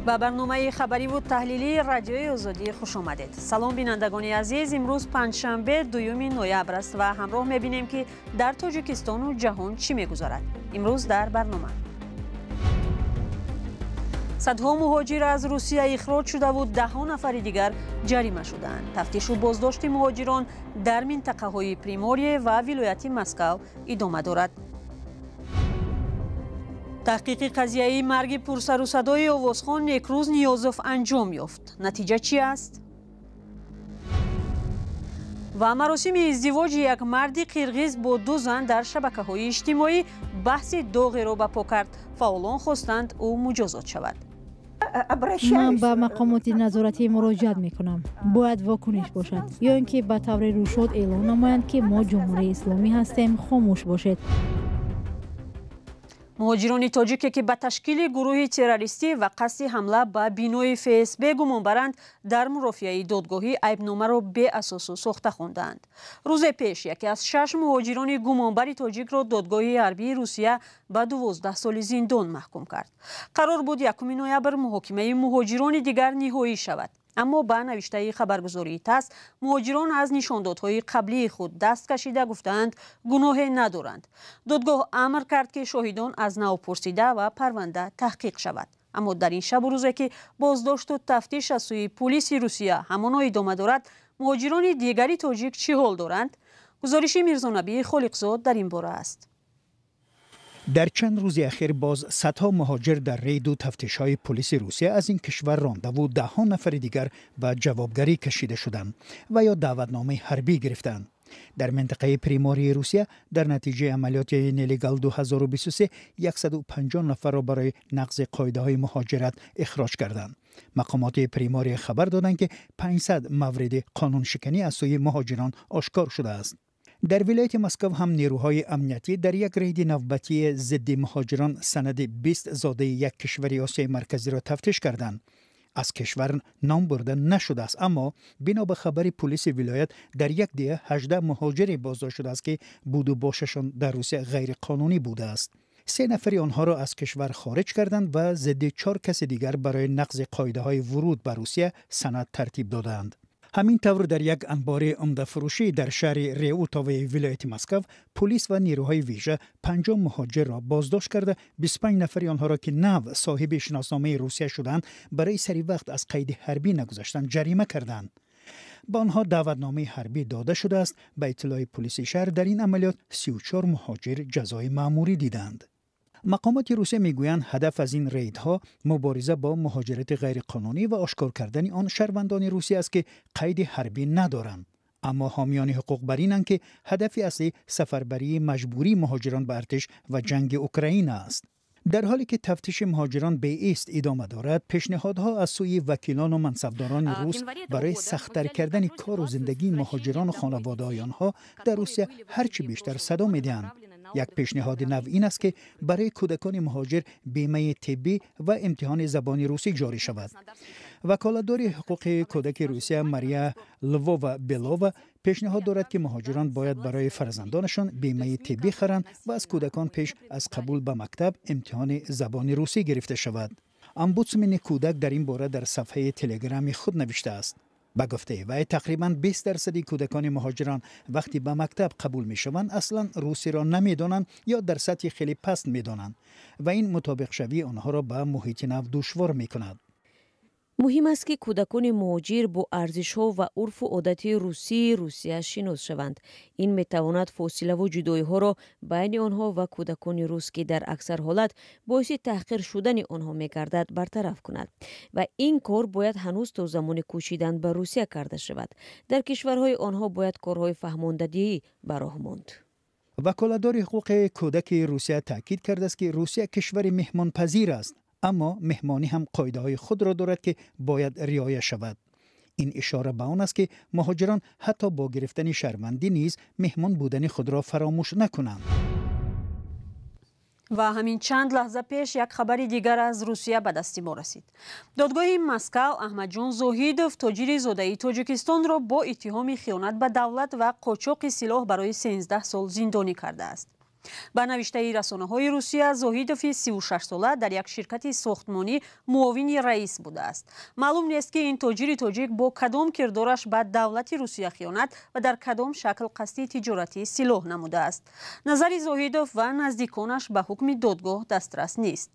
Ба барномаи хабариву таҳлилии Радиои Озодӣ хуш омадед. Салом, бинандагони азиз. Имрӯз панҷшанбе, 2 ноябр аст ва ҳамроҳ мебинем, ки дар Тоҷикистону ҷаҳон чӣ мегузарад. Имрӯз дар барнома: садҳо муҳоҷир аз Русия ихроҷ шудаву даҳҳо нафари дигар ҷарима шудаанд. Тафтишу боздошти муҳоҷирон дар минтақаҳои Приморье ва вилояти Москав идома дорад. Таҳқиқи қазияи марги пурсарусадои овозхон Некрӯз Ниёзов анҷом ёфт. Натиҷа чӣ аст? Ва маросими издивоҷи як марди қирғиз бо ду зан дар шабакаҳои иҷтимоӣ баҳси доғеро ба по кард. Фаъолон хостанд, ӯ муҷозот шавад. Ман ба мақомоти назоратӣ муроҷиат мекунам. Бояд вокуниш бошад ё ин ки ба таври рӯшод эълон намоянд, ки мо Ҷумҳурии Исломӣ ҳастем, хомӯш бошед. Муҳоҷирони тоҷике, ки ба ташкили гурӯҳи террористӣ ва қасди ҳамла ба бинои ФСБ гумон баранд, дар мурофиаи додгоҳӣ айбномаро беасосу сохта хондаанд. Рӯзе пеш яке аз шаш муҳоҷирони гумонбари тоҷикро додгоҳи ҳарбии Русия ба 12 соли зиндон маҳкум кард. Қарор буд, 1 ноябр муҳокимаи муҳоҷирони дигар ниҳоӣ шавад, аммо ба навиштаи хабаргузории ТАСС, муҳоҷирон аз нишондодҳои қаблии худ даст кашида, гуфтаанд, гуноҳе надоранд. Додгоҳ амр кард, ки шоҳидон аз нав пурсида ва парванда таҳқиқ шавад. Аммо дар ин шабу рӯзе, ки боздошту тафтиш аз сӯи пулиси Русия ҳамоно идома дорад, муҳоҷирони дигари тоҷик чӣ ҳол доранд? Гузориши Мирзонабии Холиқзод дар ин бора аст. Дар чанд рӯзи ахир боз садҳо муҳоҷир дар рейду тафтишҳои пулиси Русия аз ин кишвар рондаву даҳҳо нафари дигар ба ҷавобгарӣ кашида шуданд ва ё даъватномаи ҳарбӣ гирифтанд. Дар минтақаи Примории Русия дар натиҷаи амалиёти «Нелегал 2023» 150 нафарро барои нақзи қоидаҳои муҳоҷират ихроҷ карданд. Мақомоти Примория хабар доданд, ки 500 мавриди қонуншиканӣ аз сӯи муҳоҷирон ошкор шудааст. Дар вилояти Москав ҳам нерӯҳои амниятӣ дар як рейди навбатии зидди муҳоҷирон санади 20 зодаи як кишвари Осиёи Марказиро тафтиш карданд. Аз кишвар ном бурда нашудааст, аммо бино ба хабари пулиси вилоят, дар як деҳа 18 муҳоҷире боздошт шудааст, ки буду бошашон дар Русия ғайриқонунӣ будааст. Се нафари онҳоро аз кишвар хориҷ карданд ва зидди чор каси дигар барои нақзи қоидаҳои вуруд ба Русия санад тартиб додаанд. Ҳамин тавр, дар як анбори умдафурӯшӣ дар шаҳри Реутови вилояти Москав пулис ва нерӯҳои вижа 50 муҳоҷирро боздошт карда, 25 нафари онҳоро, ки нав соҳиби шиносномаи Русия шуданд, барои сари вақт аз қайди ҳарбӣ нагузаштан ҷарима карданд. Ба онҳо даъватномаи ҳарбӣ дода шудааст. Ба иттилои пулиси шаҳр, дар ин амалиёт 34 муҳоҷир ҷазои маъмурӣ диданд. Мақомоти Русия мегӯянд, ҳадаф аз ин рейдҳо мубориза бо муҳоҷирати ғайриқонунӣ ва ошкор кардани он шаҳрвандони Русия аст, ки қайди ҳарбӣ надоранд. Аммо ҳомиёни ҳуқуқ бар инанд, ки ҳадафи аслӣ сафарбарии маҷбурии муҳоҷирон ба артиш ва ҷанги Украина аст. Дар ҳоле ки тафтиши муҳоҷирон беист идома дорад, пешниҳодҳо аз сӯи вакилону мансабдорони рус барои сахттар кардани кору зиндагии муҳоҷирону хонаводаҳои онҳо дар Русия ҳарчи бештар садо медиҳанд. Як пешниҳоди нав ин аст, ки барои кӯдакони муҳоҷир бимаи тиббӣ ва имтиҳони забони русӣ ҷорӣ шавад. Ваколатдори ҳуқуқи кӯдаки Русия Мария Лвова Белова пешниҳод дорад, ки муҳоҷирон бояд барои фарзандонашон бимаи тиббӣ харанд ва аз кӯдакон пеш аз қабул ба мактаб имтиҳони забони русӣ гирифта шавад. Омбудсмени кӯдак дар ин бора дар сафҳаи Телеграми худ навиштааст. Ба гуфтаи вай, тақрибан 20 дарсади кӯдакони муҳоҷирон вақте ба мактаб қабул мешаванд, аслан русиро намедонанд ё дар сатҳи хеле паст медонанд ва ин мутобиқшавии онҳоро ба муҳити нав душвор мекунад. Муҳим аст, ки кӯдакони муҳоҷир бо арзишҳо ва урфу одати русии Русия шинос шаванд. Ин метавонад фосилаву ҷудоиҳоро байни онҳо ва кӯдакони рус, ки дар аксар ҳолат боиси таҳқир шудани онҳо мегардад, бартараф кунад. Ва ин кор бояд ҳанӯз то замони кӯчидан ба Русия карда шавад. Дар кишварҳои онҳо бояд корҳои фаҳмондадиҳӣ ба роҳ монд. Ваколатдори ҳуқуқи кӯдаки Русия таъкид кардааст, ки Русия кишвари меҳмонпазир аст, аммо меҳмонӣ ҳам қоидаҳои худро дорад, ки бояд риоя шавад. Ин ишора ба он аст, ки муҳоҷирон ҳатто бо гирифтани шаҳрвандӣ низ меҳмон будани худро фаромӯш накунанд. Ва ҳамин чанд лаҳза пеш як хабари дигар аз Русия ба дасти мо расид. Додгоҳи Москав Аҳмадҷон Зоҳидов, тоҷири зодаи Тоҷикистонро бо иттиҳоми хиёнат ба давлат ва қочоқи силоҳ барои 13 сол зиндонӣ кардааст. Ба навиштаи расонаҳои Русия, Зоҳидови 36сола дар як ширкати сохтмонӣ муовини раис будааст. Маълум нест, ки ин тоҷири тоҷик бо кадом кирдораш ба давлати Русия хиёнат ва дар кадом шакл қасди тиҷорати силоҳ намудааст. Назари Зоҳидов ва наздиконаш ба ҳукми додгоҳ дастрас нест.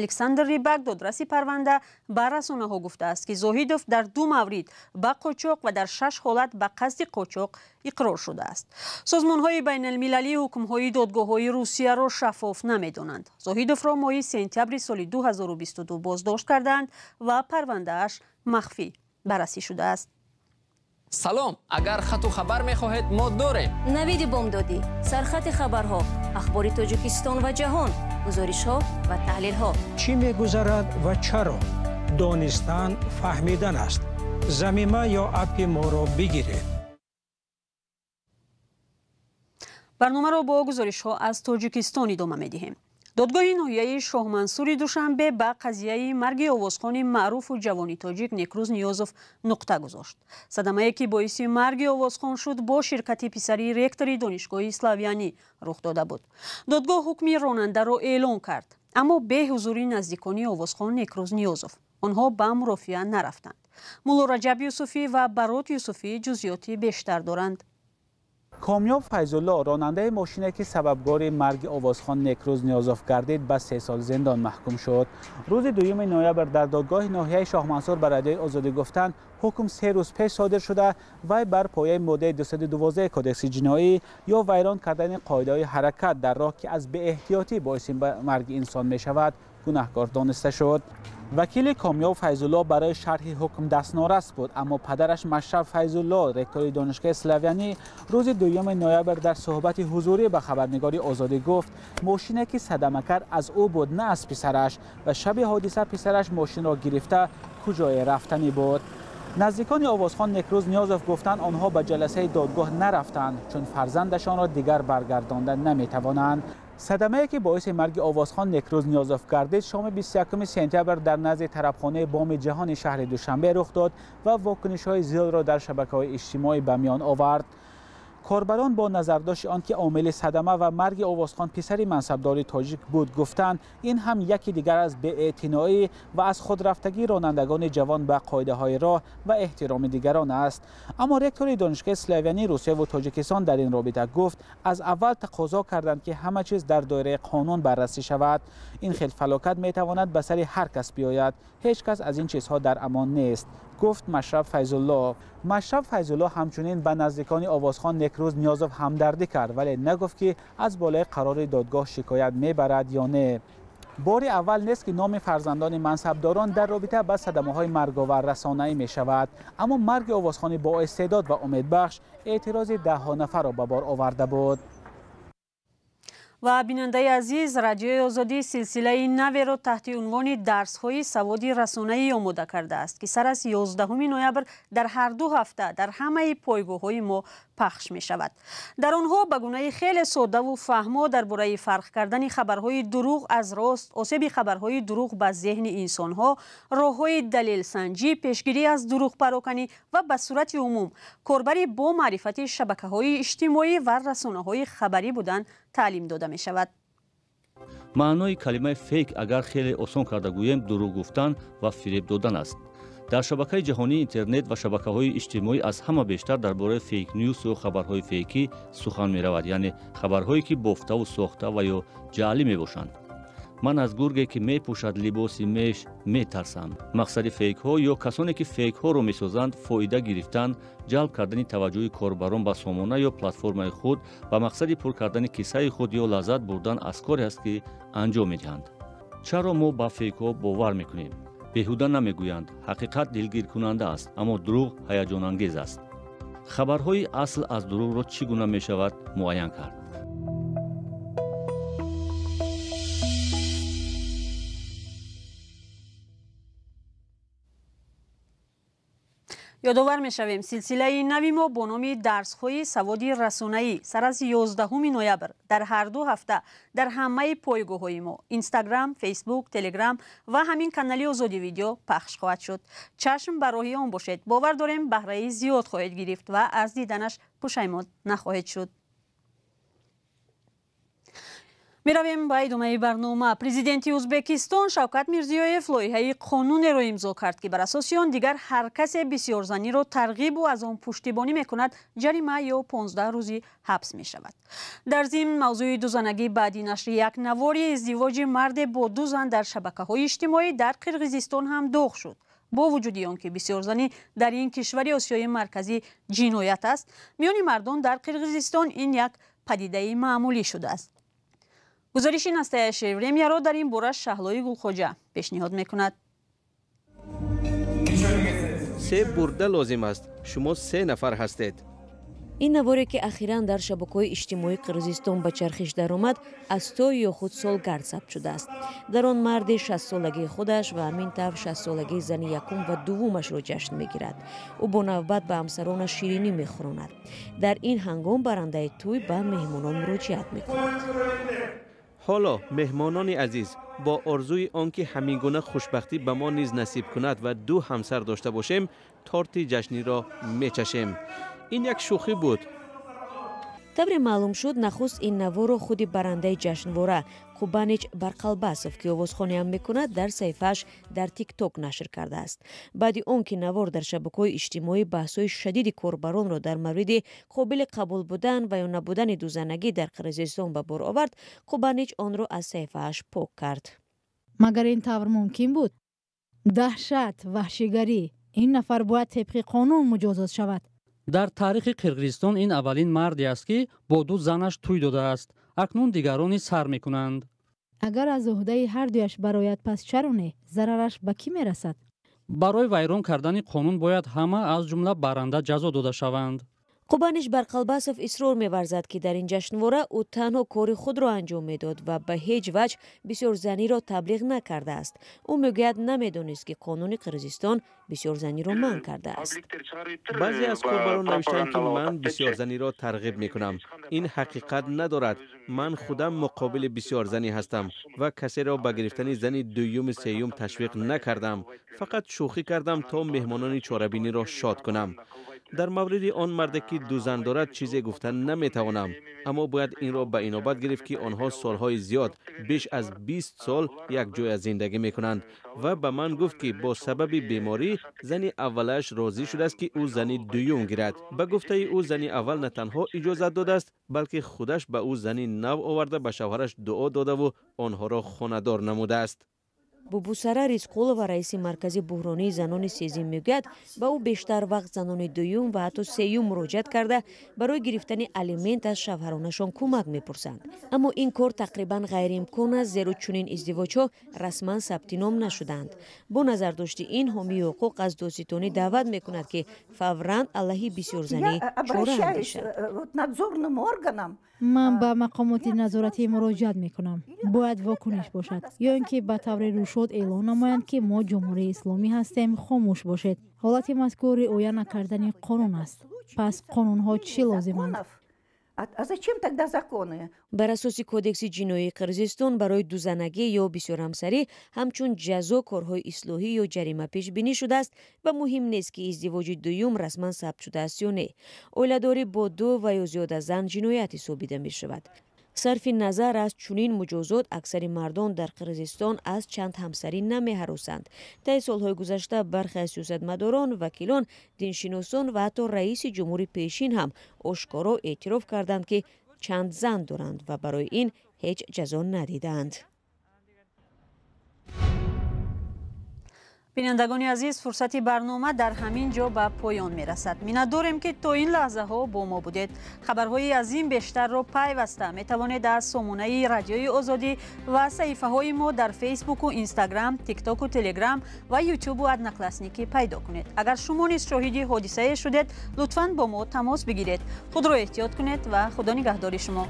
Александр Рибак, додраси парванда, ба расонаҳо гуфтааст, ки Зоҳидов дар 2 маврид ба қочоқ ва дар 6 ҳолат ба қасди қочоқ иқрор шудааст. Созмонҳои байналмилалӣ ҳукмҳои додгоҳҳои Русияро шаффоф намедонанд. Зоҳидовро моҳи сентябри соли 2022 боздошт кардаанд ва парвандааш махфӣ баррасӣ шудааст. Салом, агар хату хабар мехоҳед, мо дорем. Навиди бомдодӣ, сархати хабарҳо, ахбори Тоҷикистон ва ҷаҳон, гузоришҳо ва таҳлилҳо. Чӣ мегузарад ва чаро? Донистан фаҳмидан аст. Замима ё аппи моро бигиред. Барномаро бо гузоришҳо аз Тоҷикистон идома медиҳем. Додгоҳи ноҳияи Шоҳмансури Душанбе ба қазияи марги овозхони маъруфу ҷавони тоҷик Некрӯз Ниёзов нуқта гузошт. Садамае ки боиси марги овозхон шуд, бо ширкати писари ректори донишгоҳи Славянӣ рух дода буд. Додгоҳ ҳукми ронандаро эълон кард, аммо бе ҳузури наздикони овозхон Некрӯз Ниёзов. Онҳо ба мурофиа нарафтанд. Мулло Раҷаб Юсуфӣ ва Барот Юсуфӣ ҷузъиёти бештар доранд. Комёб Файзулло, ронандаи мошине ки сабабгори марги овозхон Некрӯз Ниёзов гардид, ба 3 сол зиндон маҳкум шуд. Рӯзи 2 ноябр дар додгоҳи ноҳияи Шоҳмансур ба Радиои Озодӣ гуфтанд, ҳукм 3 рӯз пеш содир шуда, вай бар пояи моддаи 212 кодекси ҷиноӣ ё вайрон кардани қоидаҳои ҳаракат дар роҳ, ки аз беэҳтиётӣ боиси марги инсон мешавад, гунаҳкор дониста шуд. Вакили Комёб Файзулло барои шарҳи ҳукм дастнорас буд, аммо падараш Машраб Файзулло, ректори донишгоҳи Славянӣ, рӯзи 2 ноябр дар суҳбати ҳузурӣ ба хабарнигори Озодӣ гуфт, мошине ки садама кард аз ӯ буд, на аз писараш, ва шаби ҳодиса писараш мошинро гирифта куҷое рафтанӣ буд. Наздикони овозхон Некрӯз Ниёзов гуфтанд, онҳо ба ҷаласаи додгоҳ нарафтанд, чун фарзандашонро дигар баргардонда наметавонанд. Садамае ки боиси марги овозхон Некрӯз Ниёзов гардид, шоми 21 сентябр дар назди тарабхонаи Боми ҷаҳони шаҳри Душанбе рух дод ва вокунишҳои зиёдро дар шабакаҳои иҷтимоӣ ба миён овард. Корбарон бо назардошти он ки омили садама ва марги овозхон писари мансабдори тоҷик буд, гуфтанд, ин ҳам яке дигар аз беэътиноӣ ва аз худрафтагии ронандагони ҷавон ба қоидаҳои роҳ ва эҳтироми дигарон аст. Аммо ректори донишгоҳи Славянии Русия ва Тоҷикистон дар ин робита гуфт, аз аввал тақозо карданд, ки ҳама чиз дар доираи қонун баррасӣ шавад. Ин хел фалокат метавонад ба сари ҳар кас биёяд. Ҳеҷ кас аз ин чизҳо дар амон нест, гуфт Машраб Файзулло. Машраб Файзулло ҳамчунин ба наздикони овозхон Некрӯз Ниёзов ҳамдардӣ кард, вале нагуфт, ки аз болои қарори додгоҳ шикоят мебарад ё не. Бори аввал нест, ки номи фарзандони мансабдорон дар робита ба садамаҳои марговар расонаӣ мешавад, аммо марги овозхони боистеъдод ва умедбахш эътирози даҳҳо нафарро ба бор оварда буд. Ва бинандаи азиз, Радиои Озодӣ силсилаи наверо таҳти унвони дарсҳои саводи расонаӣ омода кардааст, ки сар аз 11 ноябр дар ҳар 2 ҳафта дар ҳамаи пойгоҳҳои мо пахш мешавад. Дар онҳо ба гунаи хеле соддаву фаҳмо дар бораи фарқ кардани хабарҳои дурӯғ аз рост, осеби хабарҳои дурӯғ ба зеҳни инсонҳо, роҳҳои далелсанҷӣ, пешгирӣ аз дурӯғпароканӣ ва ба сурати умум корбарӣ бо маърифати шабакаҳои иҷтимоӣ ва расонаҳои хабарӣ будан таълим дода мешавад. Маънои калимаи фейк, агар хеле осон карда гӯем, дурӯғ гуфтан ва фиреб додан аст. Дар шабакаи ҷаҳонии интернет ва шабакаҳои иҷтимоӣ аз ҳама бештар дар бораи фейк ньюсу хабарҳои фейкӣ сухан меравад, яъне хабарҳое ки бофтаву сохта ва ё ҷаълӣ мебошанд. Ман аз гурге, ки мепӯшад либоси меш, метарсам. Мақсади фейкҳо ё касоне ки фейкҳоро месозанд, фоида гирифтан, ҷалб кардани таваҷҷӯҳи корбарон ба сомона ё платформаи худ ба мақсади пур кардани киссаи худ ё лаззат бурдан аз коре аст, ки анҷом медиҳанд. Чаро мо ба фейкҳо бовар мекунем? Беҳуда намегӯянд, ҳақиқат дилгиркунанда аст, аммо дурӯғ ҳаяҷонангез аст. Хабарҳои асл аз дурӯғро чӣ гуна мешавад муайян кард? Ёдовар мешавем, силсилаи нави мо бо номи дарсҳои саводи расонаӣ сар аз 11 ноябр дар ҳар 2 ҳафта дар ҳамаи пойгоҳҳои мо Инстаграм, Фейсбук, Телеграм ва ҳамин канали Озодӣ видео пахш хоҳад шуд. Чашм ба роҳи он бошед. Бовар дорем, баҳраи зиёд хоҳед гирифт ва аз диданаш пушаймон нахоҳед шуд. Меравем ба идомаи барнома. Президенти Ӯзбекистон Шавкат Мирзиёев лоиҳаи қонунеро имзо кард, ки бар асоси он дигар ҳар касе бисёрзаниро тарғибу аз он пуштибонӣ мекунад, ҷарима ё 15 рӯзи ҳабс мешавад. Дар зимн, мавзӯи дузанагӣ баъди нашри як навори издивоҷи марде бо ду зан дар шабакаҳои иҷтимоӣ дар Қирғизистон ҳам доғ шуд. Бо вуҷуди он ки бисёрзанӣ дар ин кишвари Осиёи Марказӣ ҷиноят аст, миёни мардон дар Қирғизистон ин як падидаи маъмулӣ шудааст. Гузориши Настоящее Время дар ин бора Шаҳлои Гулхоҷа пешниҳод мекунад. Се бурда лозим аст. Шумо се нафар ҳастед. Ин наворе, ки ахиран дар шабакаҳои иҷтимоии Қирғизистон ба чархиш даромад, аз тӯй ё худ солгард сабт шудааст. Дар он марде 60-солагии худаш ва ҳамин тавр 60-солагии зани якум ва дуввумашро ҷашн мегирад. Ӯ бо навбат ба ҳамсаронаш ширинӣ мехӯронад. Дар ин ҳангом барандаи тӯй ба меҳмонон муроҷиат мекунад. Ҳоло, меҳмонони азиз, бо орзуи он ки ҳамин гуна хушбахтӣ ба мо низ насиб кунад ва ду ҳамсар дошта бошем, торти ҷашниро мечашем. Ин як шӯхӣ буд. Тавре маълум шуд, нахуст ин наворро худи барандаи ҷашнвора Кубанич Барқалбасов, ки овозхониам мекунад, дар саҳифааш дар Тикток нашр кардааст. Баъди он ки навор дар шабакаҳои иҷтимоӣ баҳсҳои шадиди корбаронро дар мавриди қобили қабул будан ва ё набудани дузанагӣ дар Қирғизистон ба бор овард, Кубанич онро аз саҳифааш пок кард. Магар ин тавр мумкин буд? Даҳшат, ваҳшигарӣ! Ин нафар бояд тибқи қонун муҷозот шавад. Дар таърихи Қирғизистон ин аввалин марде аст, ки бо ду занаш тӯй додааст. Акнун дигарон низ сар мекунанд. Агар аз уҳдаи ҳардуяш барояд, пас чаро не? Зарараш ба кӣ мерасад? Барои вайрон кардани қонун бояд ҳама, аз ҷумла баранда, ҷазо дода шаванд. Қубаниш Барқалбасов исрор меварзад, ки дар ин ҷашнвора ӯ танҳо кори худро анҷом медод ва ба ҳеҷ ваҷҳ бисёрзаниро таблиғ накардааст. Ӯ мегӯяд, намедонист, ки қонуни Қирғизистон бисёрзаниро манъ кардааст. Баъзе аз корбарон навиштанд, ки ман бисёрзаниро тарғиб мекунам. Ин ҳақиқат надорад. Ман худам муқобили бисёрзанӣ ҳастам ва касеро ба гирифтани зани дуюму сеюм ташвиқ накардам. Фақат шӯхӣ кардам, то меҳмонони чорабиниро шод кунам. Дар мавриди он марде, ки ду зан дорад, чизе гуфта наметавонам, аммо бояд инро ба инобат гирифт, ки онҳо солҳои зиёд, беш аз 20 сол, якҷоя зиндагӣ мекунанд ва ба ман гуфт, ки бо сабаби беморӣ зани аввалааш розӣ шудааст, ки ӯ зани дуюм гирад. Ба гуфтаи ӯ, зани аввал на танҳо иҷозат додааст, балки худаш ба ӯ зани нав оварда, ба шавҳараш дуо додаву онҳоро хонадор намудааст. Бубусара Рисқулова, раиси маркази буҳронии занони Сезим, мегӯяд, ба ӯ бештар вақт занони дуюм ва ҳатто сеюм муроҷиат карда, барои гирифтани алимент аз шавҳаронашон кӯмак мепурсанд. Аммо ин кор тақрибан ғайриимкон аст, зеро чунин издивоҷҳо расман сабти ном нашудаанд. Бо назардошти ин, ҳомии ҳуқуқ аз додситонӣ даъват мекунад, ки фавран алайҳи бисёрзанӣ чора андешад. Ман ба мақомоти назоратӣ муроҷиат мекунам. Бояд вокуниш бошад ё ин ки ба таври рӯшод эълон намоянд, ки мо ҷумҳурии исломӣ ҳастем, хомӯш бошед. Ҳолати мазкур риоя накардани қонун аст. Пас қонунҳо чӣ лозиманд? А зачем тогда законы? Бар асоси Кодекси ҷиноии Қирғизистон барои дузанагӣ ё бисёрҳамсарӣ ҳамчун ҷазо корҳои ислоҳӣ ё ҷарима пешбинӣ шудааст ва муҳим нест, ки издивоҷи дуюм расман сабт шудааст ё не. Оиладорӣ бо ду ва ё зиёда зан ҷиноят ҳисобида мешавад. Сарфи назар аз чунин муҷозот, аксари мардон дар Қирғизистон аз чанд ҳамсарӣ намеҳаросанд. Таи солҳои гузашта бархе аз сиёсатмадорон, вакилон, диншиносон ва ҳатто раиси ҷумҳури пешин ҳам ошкоро эътироф карданд, ки чанд зан доранд ва барои ин ҳеҷ ҷазо надидаанд. Бинандагони азиз, фурсати барнома дар ҳамин ҷо ба поён мерасад. Миннатдорем, ки то ин лаҳзаҳо бо мо будед. Хабарҳои аз ин бештарро пайваста метавонед аз сомонаи Радиои Озодӣ ва саҳифаҳои мо дар Фейсбуку Инстаграм, Тиктоку Телеграм ва Ютубу Одноклассники пайдо кунед. Агар шумо низ шоҳиди ҳодисае шудед, лутфан бо мо тамос бигиред. Худро эҳтиёт кунед ва Худо нигаҳдори шумо.